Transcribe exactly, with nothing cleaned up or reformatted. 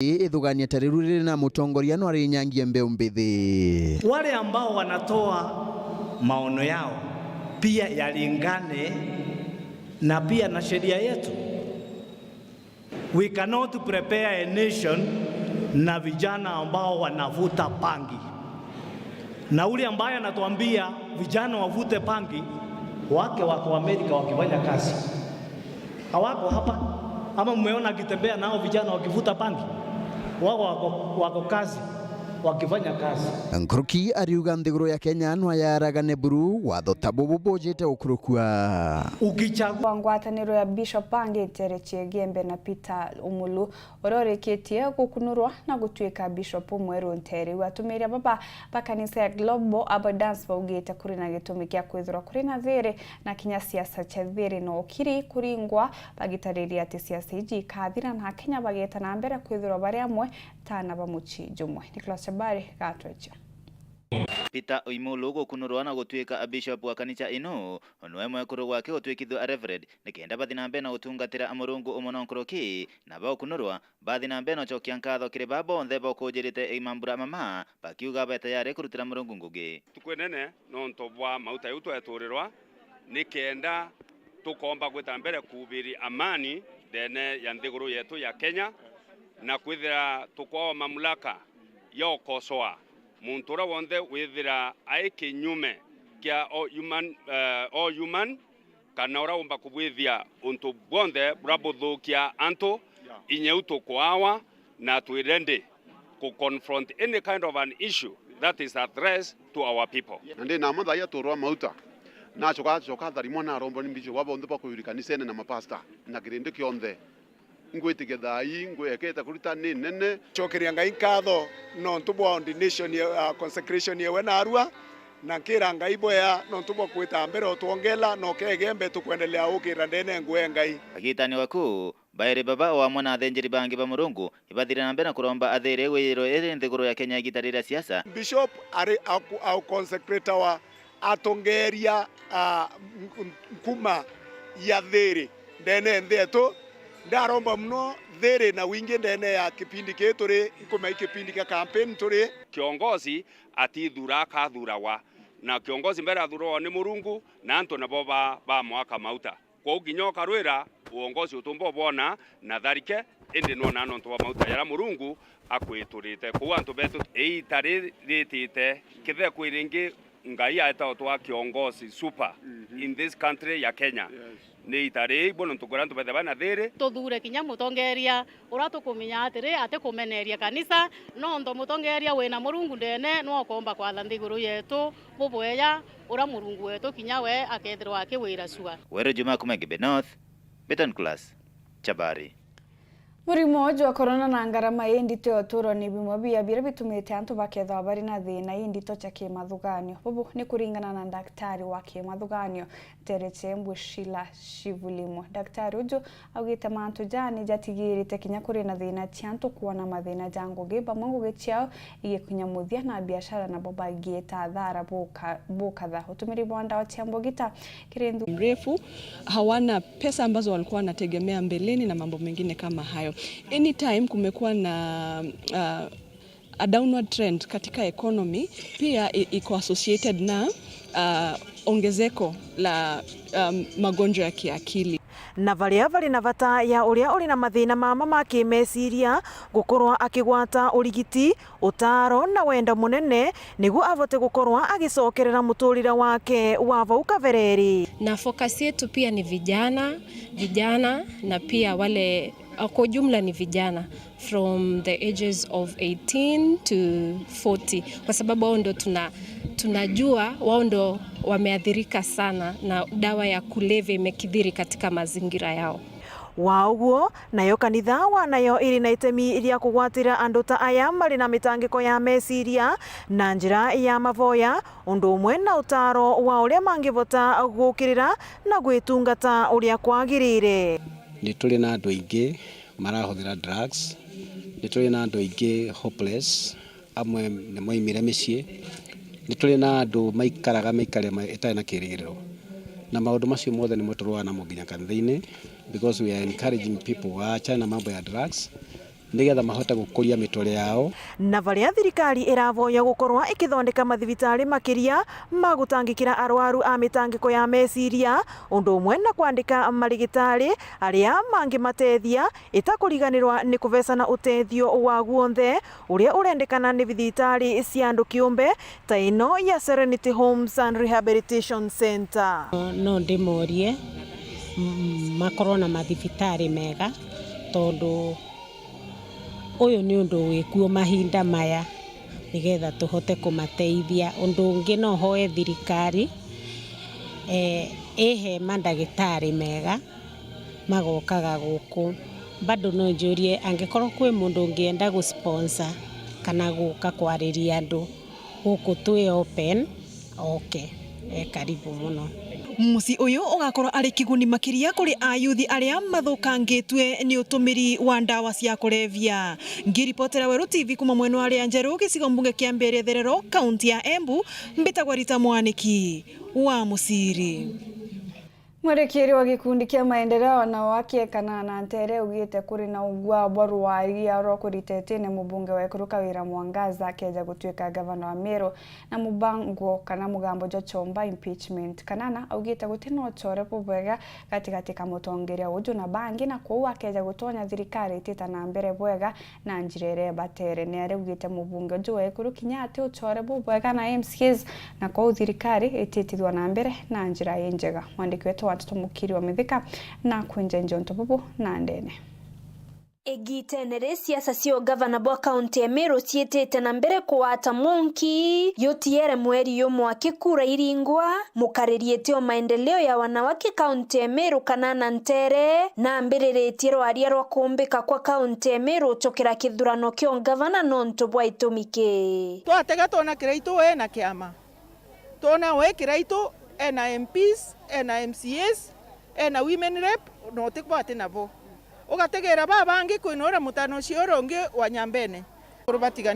Ithugania ta riu riri na mutongoria no arinyangie mbeu mbithi. Wale ambao wanatoa maono yao pia yalingane na pia na sheria yetu. We cannot prepare a nation na vijana ambao wanavuta bangi. Na ule ambaye anatuambia vijana wavute bangi, wake wako Amerika wakifanya kazi. Hawako hapa. Ama mmeona akitembea nao vijana wakivuta bangi? Wao wako, wako kazi, wakifanya kazi. Nkuruki ariuga nthiguru ya Kenya no yaragane buru watho ta bubu bujite gukurukua. Ukichagua Wa ngwataniro ya Bishop Angi Nterechi Igembe na Peter Umulu, uria urikitie gukunurwa na gutuika bishop mweru nteere iu. Atumiria baba ba kanisa ya Global Abundance baugite kuri na gitumi kia kwithirwa kuri na thiiri na kinya siasa cia thiiri na ukiri kuringwa, bagitariria ati siasa iji ikathira na Akenya bageeta na mbere kwithirwa bari amwe ta aana ba mucii jumwe. Nicholas Chabari gatweja. Peter Oimulu gukunurwa na gutuika a bishop wa kanisa ino, niwe mwekuru gwake gutuikithua a reverend, nikenda bathi na mbere na gutungatira a Murungu umono nkuruki, na baukunurwa bathi na mbere na ucokia nkatho kiri baa bonthe baukujirite mambura mama, bakiuga be tayari kurutira Murungu ngugi. Tuku inene nontu bwa mauta jau tweturirwa, nikenda tukomba gwita mbere kuhubiri amani ndene ya nthiguru yetu ya Kenya, na kwithira tukwawa mamlaka ya ukosoa muntu uria wonthe withira ai kinyume kia all human, eh, all human, kana uria umba kubwithia untu bwonthe buria buthukia antu, inya u tukwawa, na twi ready ku confront any kind of an issue that is a threat to our people. Na ndi na mathaia turwa mauta, nacoka acoka atharimwa na arombwa ni bishop baba bonthe bakwiri kanisene na mapasta na kirindi kionthe. Ngwitikia thaa ii ngwekete kurita ni nene. Cokeria Ngai nkatho nontu bwa ordination ye-, ah, consecration yewe narua, na nkira Ngai bwea nontu bwa kwita mbere utwongela na ukegea mbere tukwendelea ukira ndene ngugi ya Ngai. Agitani waku, bairi baba o amwe na athenjeri bangi ba Murungu ibathire na mbere na kuromba athiri gwirwo iri nthiguru ya Kenya igita riria siasa. Bishop ari aku-, au consecrator wa atongeria, ah, nkuma ya thiri ndene nthi yetu. Ndaromba muno thiri na wingi ndene ya kipindi kii turi nkuma i kipindi kia campaign turi. Kiongozi atithura, akathurawa, na kiongozi mbere athurawa ni Murungu, na antu nabo ba, bamwaka mauta. Kwou kinya ukarwira uongozi utumba ubwona na tharike, indi nwonaa nontu bwa mauta jaria Murungu akwiturite. Kwou antu betu, iita riri ritite, kethira kwi ringi Ngai aeta utwa kiongozi super in this country ya Kenya, ni iita riri ibo nontu kwira antu bethe bana thiri. Tuthure kinya mutongeria uria tukumenya atiri atikumeneria kanisa, nontu mutongeria wina Murungu ndene nwe ukomba kwatha nthiguru yetu bubwega, uria Murungu wetu kinya we akethirwa akiwira cua. Weru Juma kuma Igembe North, Beton Class, Chabari. Murimo jwa corona na ngarama indito ya uturo ni bimwe bia biria bitumite antu bakethwa bari na thina indito cia kimathuganio. Bubu ni kuringana na ndaktari wa kimathuganio, Tereche Mbushila Shivulimo. Ndaktari uju augite mantu jaa ni jatigirite kinya kuri na thina cia antu kwona mathina ja ngugi, bamwe ngugi ciao igikinya muthia na biashara nabo bagiita athara buka-, bukatha. Utumiri bwa ndawa cia mbugita kiri nthu- mrefu, hawana pesa ambazo walikuwa wanategemea mbeleni na mambo mengine kama hayo. Anytime kumekuwa na, ah, a downward trend katika economy, pia i-, iko associated na, ah, ongezeko la, um, magonjwa ya kiakili. Na baria bari na bata ya uria uri na mathina mama ma kimeciria gukorwa akigwata urigiti, utaro na wendo munene niguo avote gukorwa agicokerera muturire wake wa vau kabereri. Na focus yetu pia ni vijana, vijana na pia wale, kwa ujumla ni vijana from the ages of eighteen to forty, kwa sababu wao ndo tuna-, tunajua wao ndo wameathirika sana na dawa ya kulevya imekithiri katika mazingira yao. Wa uguo, nayo kanitha wa nayo iri na itemi ria kugwatira andu ta aya mari na mitangiko ya meciria na njira ya mavoya, undu umwe na utaro wa uria mangivota gukirira na gwitungata uria kwagirire. Ni turi na andu aingi marahuthira drugs, ni turi na andu aingi hopeless, amwe ni moimire micii. Ni turi na andu maikaraga mikarire ma-, itari na kirigiriro. Na maundu macio mothe nimo turwaa namo nginya kanitha-ini, because we are encouraging people waachane na mambo ya drugs, nigetha mahote gukuria mitore yao. Na varia thirikari iravoya gukorwa ikithondeka mathibitari makiria ma gutangikira arwaru a mitangiko ya meciria, undu umwe na kwandika marigitari aria mangimatethia, itakuriganirwa ni kuvecana utethio wa guonthe uria urendekana ni thibitari cia andu kiumbe, ta ino ya Serenity Homes and Rehabilitation Centre. No ndimorie, mm, makorwo na mathibitari mega, tondu uyu ni undu wikuo mahinda maya, nigetha tuhote kumateithia. Undu ungi no hoe thirikari, eh, ihe mandagitari mega magokaga guku. Bado no njurie, angikorwo kwi mundu ungienda gu sponsor kana guka kwariria andu, guku twi open, oke, e karibu muno. Mucii uyu ugakorwo ari kiguni makiria kuri ayuthi aria mathukangitue ni utumiri wa ndawa cia kulevya. Ngiripotera Weru T V kuma mwena wa Rianjeru, gicigo mbunge kia Mbeere Therero, kaunti ya Embu, mbitagwa Rita Mwaniki wa Muciri. Mwerekeeri wa gikundi kia maendeleo ya wanawake Kanana Ntere augite kuri na ugua bwa rwaria rwa kurita itine mubunge wa ekuru Kawira Mwangaza akeja gutuika gavana wa Meru na mubango kana mugambo jwa chomba, impeachment. Kanana augite guti na uchore bubwega gatigati ka mutongeria uju na bangi, na kwou akeja gutonya thirikari itita na mbere bwega na njira iria ibatere. Ni ariugite mubunge uju wa ekuru kinya ati uchore bubwega na M C As, na kwou thirikari ititithwa na mbere na njira injega. Mwandiki wetu wa nteto Mukiri wa Mithika na kwinja njonto bubu na ndene. Igitene ri, siasa cia ugavana bwa kaunti ya Meru ciitite na mbere kugwata mwanki, yutiere mweri yumwe akikura iringwa, mukariritie o maendeleo ya wanawake kaunti ya Meru Kanana Ntere, na ambiriritie rwaria rwa kuumbika kwa kaunti ya Meru ucokera kithurano kia ugavana nontu bwa itumi ki. Twatega twona Kiraitu ena kiama. Twona we Kiraitu ena M Ps, ena M C As, ena women rep, na uti bati nabo. Ugategera babangi kwina uria mutano ucio uria ungi wa Nyambene. Kuru batigani